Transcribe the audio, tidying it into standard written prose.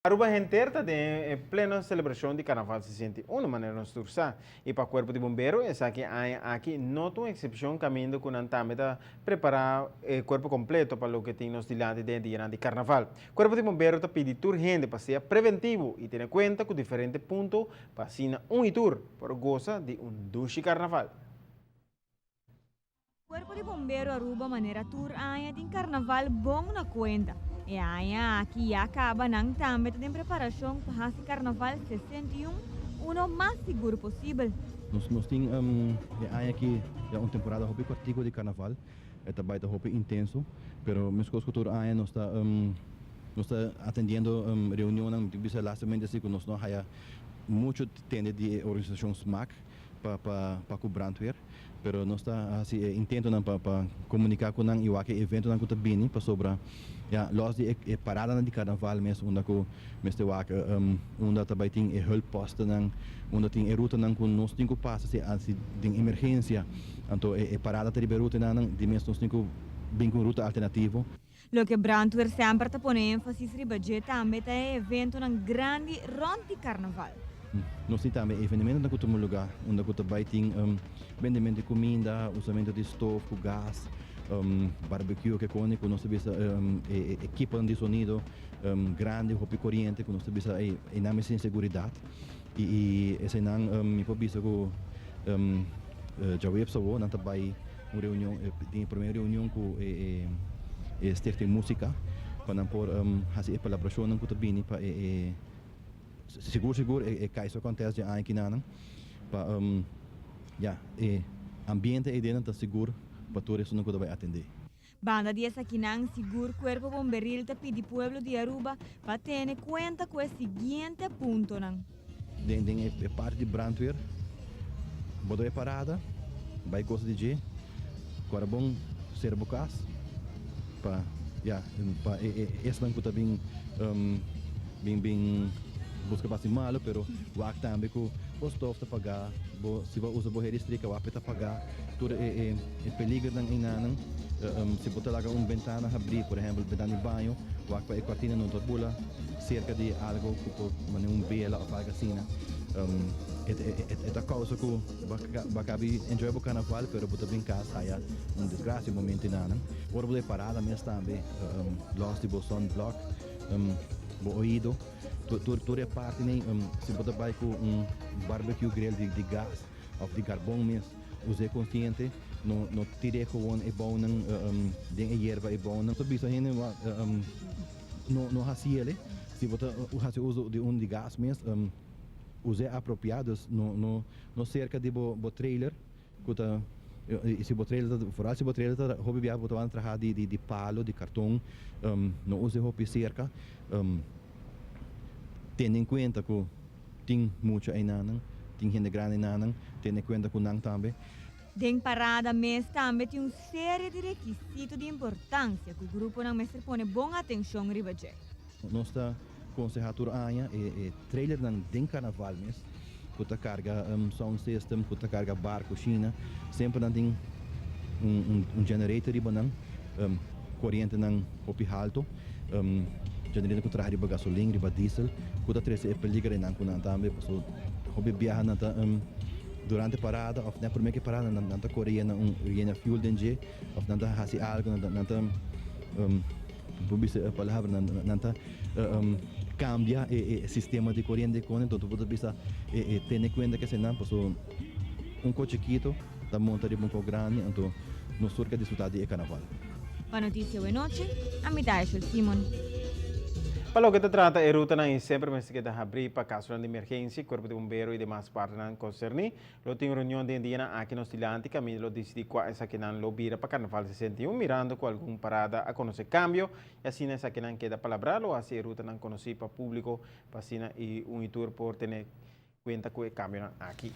Aruba henter ta den pleno celebracion di Carnaval 61, manera nos tur sa. Y pa Cuerpo di Bombero, esaki aña aki no ta un excepcion, caminda cu nan tambe ta prepara e cuerpo completo pa loke tin nos dilanti den e dianan di Carnaval. Cuerpo di Bombero ta pidi tur hende pa sea preventivo y tene cuenta cu diferente punto pa asina un y tur por goza di un dushi Carnaval. Cuerpo di Bombero Aruba manera tur aña tin Carnaval bon na cuenta. E aña aki ya caba nan tambe ta den preparacion pa haci Carnaval 61 uno mas sigur posibel. Nos tin e aña aki ya un temporada hopi cortico di Carnaval. E ta bay ta hopi intenso, pero mescos cu tur aña nos ta atendiendo reunionnan. Mi tin bisa lastamente si cu nos no haya mucho tende di e organisacion SMAC pa cu brandweer, pero nos ta haci intentonan pa comunica cu nan y wak e eventonan cu ta bini pasobra, ja, los di e paradanan di Carnaval mes, unda cu mester wak unda ta bay tin e hulppostennan, unda tin e rutanan cu nos tin cu pasa si den emergencia, anto e parada ta riba e rutanan di mes, nos tin cu bin cu un ruta alternativo. Loke brandweer semper ta pone enfasis riba dje tambe ta e eventonan grandi rond di Carnaval. Nos tin tambe evenementonan cu ta tuma lugar, unda cu ta bay tin bendemento di cuminda, usamento di stoof cu gas, barbecue, cu cos cu nos ta bisa e ekipo di sonido grandi, hopi coriente, cu nos ta bisa e nan mester tin seguridad. Y eseynan mi por bisa cu djaweps awo nan ta bay un reunion, tin e prome reunion cu e Stichting Musica pa nan por haci e palabracionnan cu ta bini pa e sigur sigur e Kaiser Contest di aña kinanan pa ja, e ambiente ey den ta sigur pa tur esunnan cu ta bay atende. Banda di esakinan, sigur Cuerpo Bomberil ta pidi pueblo di Aruba pa tene cuenta cu e siguiente puntonan. Den e parti di brandweer, bo ta e parada, bay gosa di dje, ora bon sera bo cas pa, ja, pa e esnan cu ta bin busca basi malo, pero wak tambe cu bo stoof ta paga, bo si bo usa bo herrie wak ta paga, tur e peligernan eynan. Si bo ta laga un bentana habri, por ehempel, bentana di baño, wak pa e cortina no ta bula cerca di algo cu por manera un bela of algo asina. E ta causa cu bo caba enjoy bo Carnaval, pero bo ta bin cas haya un desgracia momento nan. Ora bo parada mes tambe, los di bo sunblock, bo oido, tur e parti nan, si bo ta bay cu un barbecue grill di gas of di carbon mes, usa consciente, no tira gewoon e bounan den e yerba e bounan. So bisa hende no haci ele, si bo ta haci uso di un di gas mes, usa apropiado, no cerca di bo trailer, cu ta y si bo trailer ta, vooral si bo trailer ta hopi bia bo ta traha di palo, di carton, no usa hopi cerca, tene en cuenta cu tin mucha eynan, tin hende grandi eynan, tene cuenta cu nan tambe. Den parada mes tambe tin un serie di rekisito di importancia cu gruponan mester pone bon atencion riba dje. Nos ta conseha tur aña e trailernan den Carnaval mes, cu ta carga sound system, cu ta carga bar, cushina, semper nan tin un generator riba nan, corientenan hopi halto, generator cu traha riba gasolin, riba diesel, cu ta trece e peliger nan cu nan tambe, paso hopi biaha nan ta durante parada of net prome cu parada nan ta core yena un yena fuel den dje, of nan ta haci algo, nan ta por bisa e palabra, nan ta cambia e sistema di coriente con, anto bo ta bisa e tene cuenta cu esnan, paso un co chikito ta monta riba un co grandi, anto nos tur ke disfruta di e Carnaval. Pa Noticia Awe Nochi, ami ta Aishel Simon. Pa loke ta trata e rutanan y semper mester keda habri pa caso di emergencia, Cuerpo di Bombero y demas partnernan concerni lo tin reunion den dianan aki nos dilanti caminda lo dicidi cua esakinan lo bira pa Carnaval 61, mirando cu algun parada a conoce cambio y asina esakinan keda palabra, lo haci e rutanan conoci pa publico pa asina y un y tur por tene cuenta cu e cambionan aki.